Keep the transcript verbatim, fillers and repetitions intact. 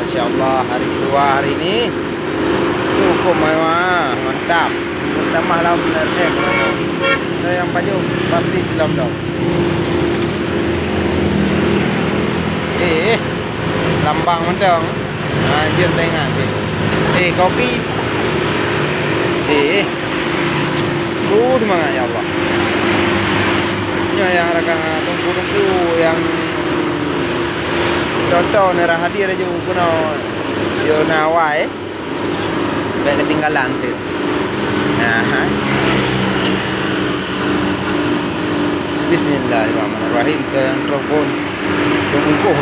Insyaallah hari kedua hari ni cukup mewah, mantap. Tamah lam nerek. Ada yang pajoh pasti dalam dong. Eh, lambang mantap. Ha, jom tengok. Eh, kopi. Eh. Ku semangat ya Allah. Nyoe nyang rakan tungku-tungku nyang contoh ni rahadi laju keunoe yo na awai. Bèk keutinggalan tu. Nah, ha. Bismillahirrahmanirrahim. Ke nyang telepon. Tunggu.